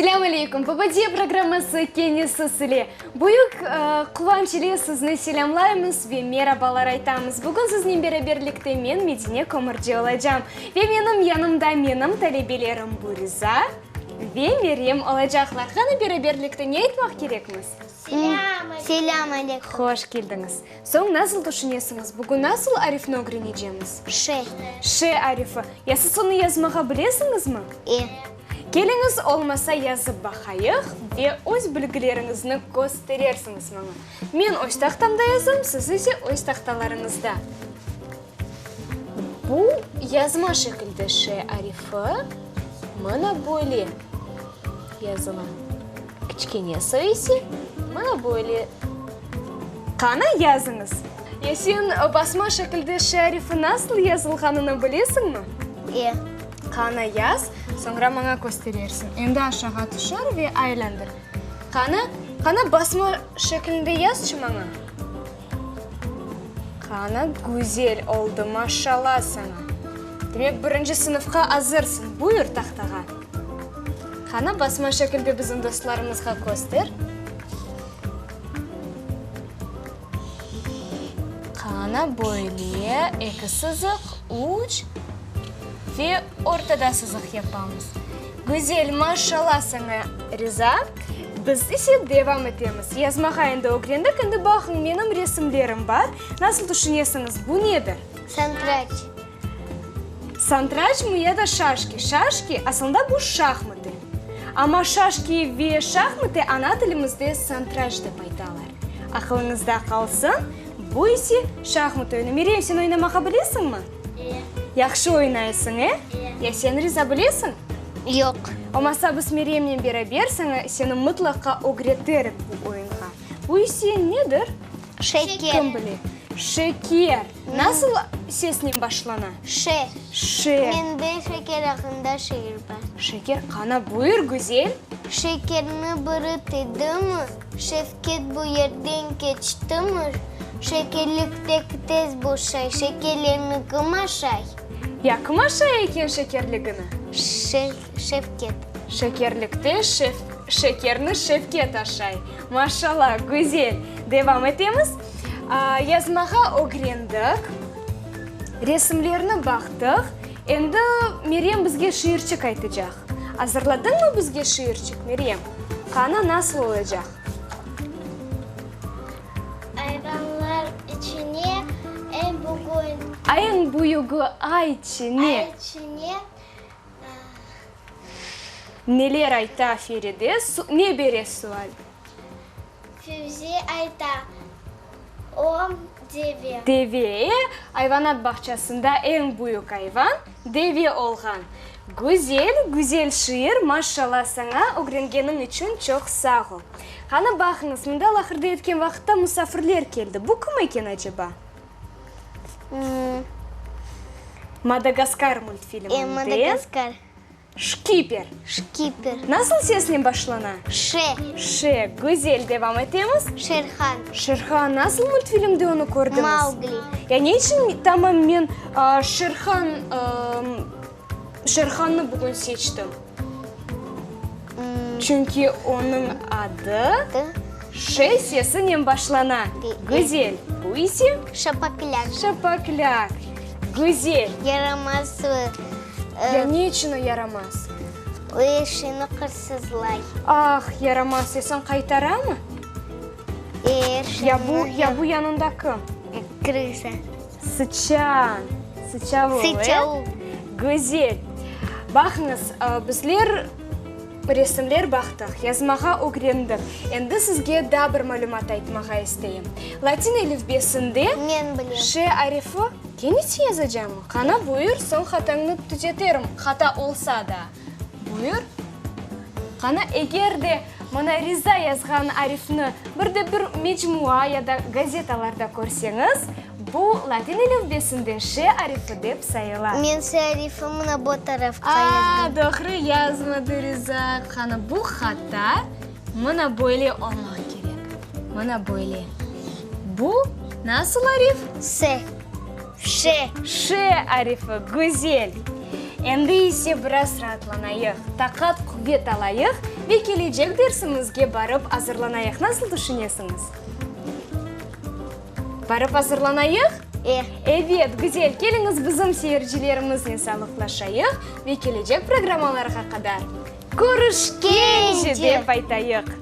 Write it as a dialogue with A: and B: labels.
A: Selâm aleyküm! Popadiya programması kene siz ile. Büyük quvanç ile sizni selâmlaymız ve merabalar aytamız. Bugün siznen beraberlikte men, Medine Kömürci olacam. Ve menim yanımda menim talebelerim Buriza ve Meryem olacaqlar. Qani beraberlikte ne aytmaq kerekmiz?
B: Selâm aleyküm!
A: Hoş keldiñiz! Soñ nasıl tüşünesiñiz, bugün nasıl arifni ögrenecemiz?
B: Ş.
A: Ş arifi. Ya siz onı yazmağa bilesiñizmi?
B: E.
A: Keliñiz, olmasa yazıp baqayıq ve öz bilgileriñizni kösterersiñiz maña. Men öz tahtamda yazam, siz ise öz tahtalarıñızda. Bu yazma şekilde Ş arifi mına böyle yazıla. Kiçkenesi ise mına böyle. Qana, yazıñız. Ya sen basma şekilde Ş arifi nasıl yazılğanını bilesiñmi?
B: E.
A: Qana, yaz, soñra maña kösterersiñ. Endi aşağı tüşür ve aylandır. Qana, qana, basma şeklinde yazçı maña. Qana, güzel oldı, maşallah saña. Demek, birinci sınıfqa azırsıñ. Buyur tahtağa. Qana, basma şekilde bizim dostlarımızğa köster. Qana, böyle, eki sızıq, üç ve ortada sızıq yapamız. Güzel, maşallah saña, Riza. Biz ise devam etemiz. Yazmağa endi ögrendik, endi baqıñ, menim resimlerim bar. Nasıl tüşünesiñiz, bu nedir?
B: Santraç.
A: Santraçmı ya da şaşki? Şaşki, aslında bu şahmatı. Amma şaşki ve şahmatı ana tilimizde santraç dep aytalar. Aqılıñızda qalsın, bu ise şahmat oyunı. Meryem, sen oynamağa bilesiñmi?
B: E.
A: Yahşı oynaysıñ, e?
B: E.
A: Ya sen, Riza, bilesiñ?
B: Yoq.
A: Olmasa biz Meryemnen beraber saña, seni mıtlaqa ögreterik bu oyunğa. Bu ise nedir?
B: Şeker.
A: Kim bile? Şeker. Nasıl sesnen başlana?
B: Ş.
A: Ş.
B: Mende şeker aqqında şiir bar.
A: Şeker, qana, buyur, güzel.
B: Şekerni biri tiydimi, Şevket bu yerden keçtimi, Şekerlik pek tez boşay, Şekerlerni kim aşay?
A: Ya kim aşay eken şekerligini?
B: Şevket.
A: Şekerlikte şekerni Şevket aşay. Maşallah, güzel. Devam etemiz. Yazmağa ögrendik, resimlerni baqtıq. Endi Meryem bizge şiirçik aytacaq. Azırladıñmı bizge şiirçik, Meryem? Qana, nasıl olacaq?
B: Ayvanlar içine eñ bügün.
A: Eñ büyügi aytçı, ne?
B: Aytçı, ne?
A: Neler ayta Feride, ne bere sual?
B: Fevzi ayta, o, deve.
A: Deve, ayvanat bağçasında eñ büyük ayvan, deve olğan. Güzel, güzel şiir, maşşallah saña, ögrengeniñ içün çoq sağ ol. Qani, baqıñız, mında laqırdı etken vaqıtta musafirler keldi. Bu kim eken aceba? Madagaskar multfilminde.
B: Madagaskar.
A: Şkiper.
B: Şkiper.
A: Nasıl sesnen başlana?
B: Ş.
A: Ş. Güzel, devam etemiz.
B: Şerhan.
A: Şerhan. Nasıl multfilmde onı kördiñiz?
B: Maugli.
A: Ya ne içün tamam men Şerhan, Şerhannı bugün seçtim? Çünki onıñ adı Ş sesinen başlana. Güzel. Bu ise?
B: Şapaklâk.
A: Şapaklâk. Güzel.
B: Yaramaz.
A: Ya ne içün o yaramaz?
B: O eşini qırsızlay.
A: Ah, yaramaz. Ya soñ qaytaramı?
B: E, eşini.
A: Ya bu, ya bu yanında kim?
B: Krısa.
A: Sıçan. Sıçavul, e?
B: Sıçavul.
A: Güzel. Baqıñız, bizler resimler baqtıq, yazmağa ögrendik. Endi sizge daa bir malümat aytmağa isteyim. Latin elifbesinde
B: Men bilem.
A: Ş arifi Kene sen yazacağıñmı? Qana, buyur, soñ hatañnı tüzeterim, hata olsa da. Buyur. Qana, eger de mına Riza yazğan arifni bir de bir mecmua ya da gazetalarda körseñiz, bu latin elifbesinde Ş arifi dep sayıla.
B: Men S arifi mına bu tarafqa yazdım.
A: A, doğru yazmadı Riza. Qana, bu hata. Mına böyle olmaq kerek. Mına böyle. Bu nasıl arif?
B: S. Ş.
A: Ş arifi. Güzel. Endi ise biraz raatlanayıq, taqat, quvet alayıq ve kelecek dersimizge barıp azırlanayıq. Nasıl tüşünesiñiz? Barıp azırlanayıq?
B: E.
A: Ebet, güzel. Keliñiz, bizim seyircilerimiznen sağlıqlaşayıq ve kelecek programmalarğa qadar körüşkence dep aytayıq.